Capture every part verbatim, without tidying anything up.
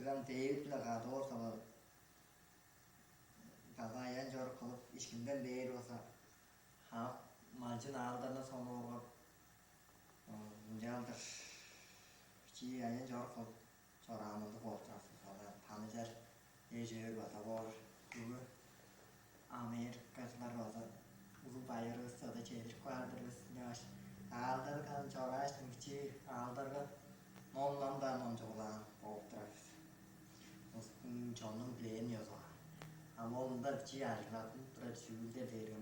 Ам Дэвид-биле кады болза, база аян-чорук кылып, ишкинден бээр болза, хамык малчын аалдарны сонуургап, ынчалдыр бичии аян-чорук кылып чораан ындыг болуп турар. Ооң-даа таныжар эш-өөр база боор. Бүгү Америкачылар база улуг байырывысты-даа чедирип каар-дыр бис. Ынчангаш аалдарга чорааштың, бичии аалдарга ном-ном-даа номчуп алган болуп турар бис. Улустуң, чоннуң билээн ёзугаар. Ам ол ында бичии ажыглаттынып турар чүүлдер дээрге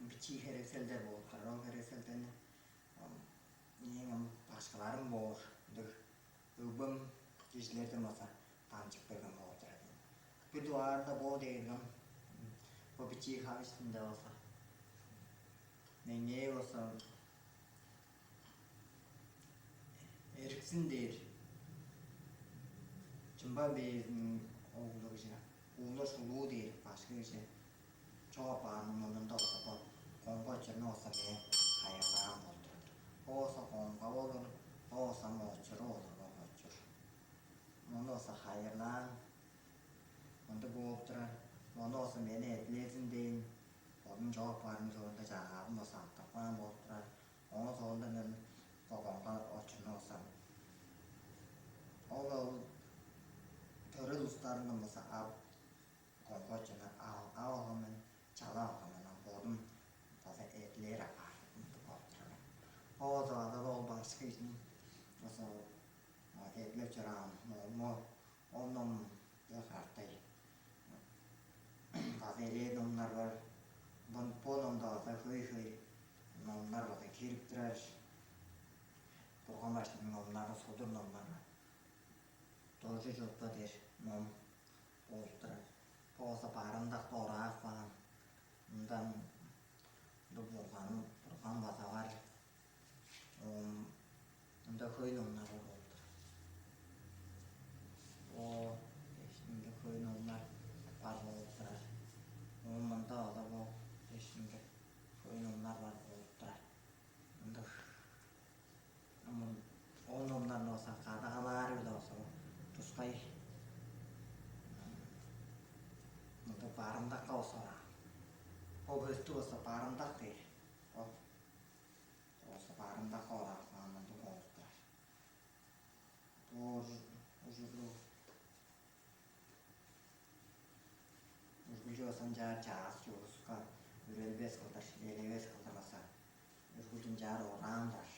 бичии херекселдер болуп турар. Ол херекселдерни ам мээң ам башкыларым боор, ындыг өгбем кижилерден база дамчып келген болуп турар ийин. Бир дугаарында бо дээрге ам бо бичии хавышты-даа болза, меңээ болза Эриксин дээр Чымба бээзиниң оглу кижи, Уула Шулуу дээр башкы кижи чоп аарының мурнунда болза, бо коңга очурну болза меңээ хайырлаан болуп турар. Бо болза коңга болур, бо болза ам очуру болур, бо очур. Мону болза хайырлаан мындыг болуп турар. Мону болза мени эдилезин дээн, бодунуң чоп аарының соонда чагаазын болза артып каан болуп турар. Ооң соонда мен бо коңга очурну болза, ол, ол төрел улустарындан болза ап, коңга очурну ап алган мен, чалап алган мен, ам бодум база эдилээр апаар мындыг болуп турар мен. Ооң соонда ол башкы кижиниң болза эдилеп чораан ному, ол ном база катай база элээн номнар бар. Бо, бо номда база хөй-хөй номнар база кирип турар. Бурган башкының номнары, судур номнары, Доржу Чотпа дээр ном болуп турар. Бо болза барымдакты ораап каан. Мындан ындыг Бурганым, Бурган база бар. Ам мында хөй номнар бар болуп турар. О, дээш, мында хөй номнар бар болуп турар. Ам мында база бо, дээш, мында хөй номнар бар болуп турар. Ындыг, ам ол номнарны болза кадагалаары-биле болза, тускай мындыг барымдакка болза ораан. Ол бөстү болза барымдак дээр. Ол болза барымдакка ораан мындыг болуп турар. Бо ужурлуг үргүлчү болза ынчаар чаъс чугуска үрелбес кылдыр, элевес кылдыр база үргүлчү ынчаар ораан-дыр.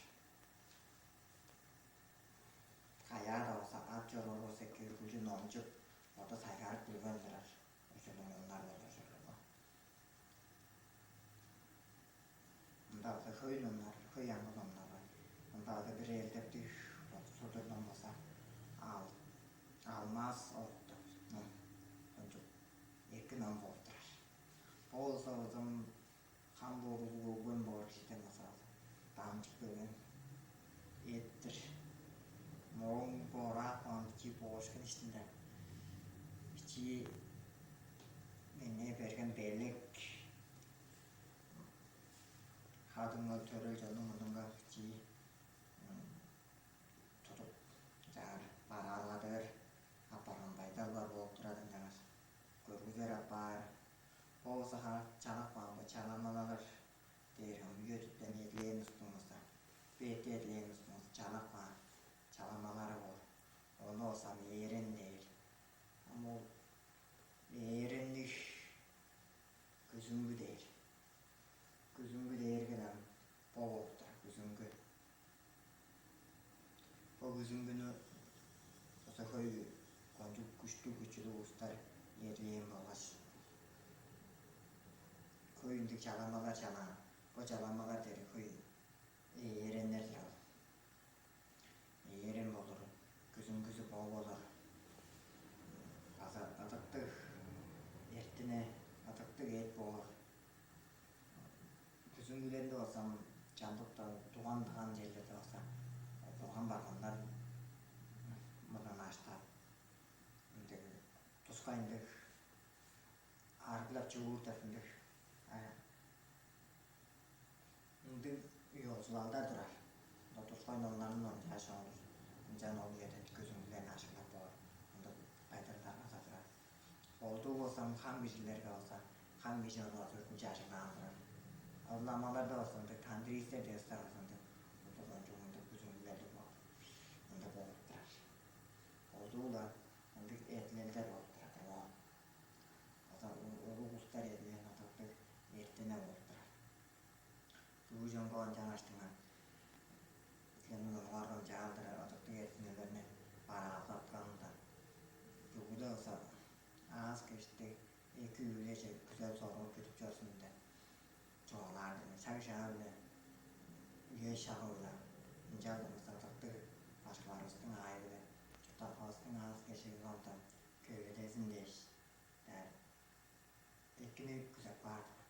Каяа-даа болза ап чоруур болза эки, үргүлчү номчуп, боду сайгарып билген турар. Ужурлуг номнар болур ужурлуг. Мында база хөй номнар, хөй аңгы номнар бар. Мында база бир элдептиг, судур ном болза ал, алмаз оруктуг ном, кончуг эки ном болуп турар. Бо болза узун хам боор, улуг өгбем боор кижиден база дамчып келген эт-тир. Мооң бо ораап каан бичии боошкун иштинде бичии меңээ берген белек, хадыңы төрел чоннуң мурнунга бичии тудуп, чаар бараалгадыр апарган байдал бар болуп турар, ынчангаш көргүзер апаар. Бо болза чалап каан бо чаламалалар дээр, ам үе-дүптен эдилээн улустуң болза, бетти эдилээн улустуң болза чалап каан чаламалары боор. Ону болза ам ээрен дээр. Ам ол ээренниг күзүңгү дээр. Күзүңгү дээрге ам бо болуп турар, күзүңгү. Бо күзүңгүнү база хөй кончуг күштүг, күчүлүг улустар эдилээн болгаш, хөй ындыг чаламалар чалаан. Бо чаламалар дээрге хөй ээреннер-дир ол. Ээрен болур, күзүңгүзү бо болур. База ыдыктыг эртине, ыдыктыг эът боор. Күзүңгүлеринде болза ам чамдыкта, дуган-дыган черлерде болза, бурган-барганнар мурнун аштап, ындыг тускай ындыг арыглап чуурдап, ындыг, а, ындыг ёзулалдар турар. Тускай номнарны номчааш, оңгур Ынчан ол үеде күзүңгүлерни ажыглап боор, ындыг байдалдарга турар. Олдуу болза, хам кижилерге болза, хам кижи ону озуртунче ажыглаан турар. Ол ламаларда болза, ындыг тандыристер дээстер болза, ындыг улуг ончуг ындыг күзүңгүлерлиг болуп, ындыг болуп турар. Олдуу-ла ындыг эдилелдер болуп турар. Оон аза улуг улустар эдилээн одуктуг эртене болуп турар. Дуу чонго ынчангаштыңар силерниң оңуорга ынчаалдыр одуктуг эртинелерни бараалгатканындан бүгүде болза аас кештиг эки үүлеже күзел соруур кирип чорзун деп чугаалаар деме шаг-шаа-биле үе-шагы-биле ынчалдыр мызыктыг башкыларывыстың аайы-биле чуртталгавыстың аас кежиги онда көвүдезин дээш дээр экини күзеп каар деп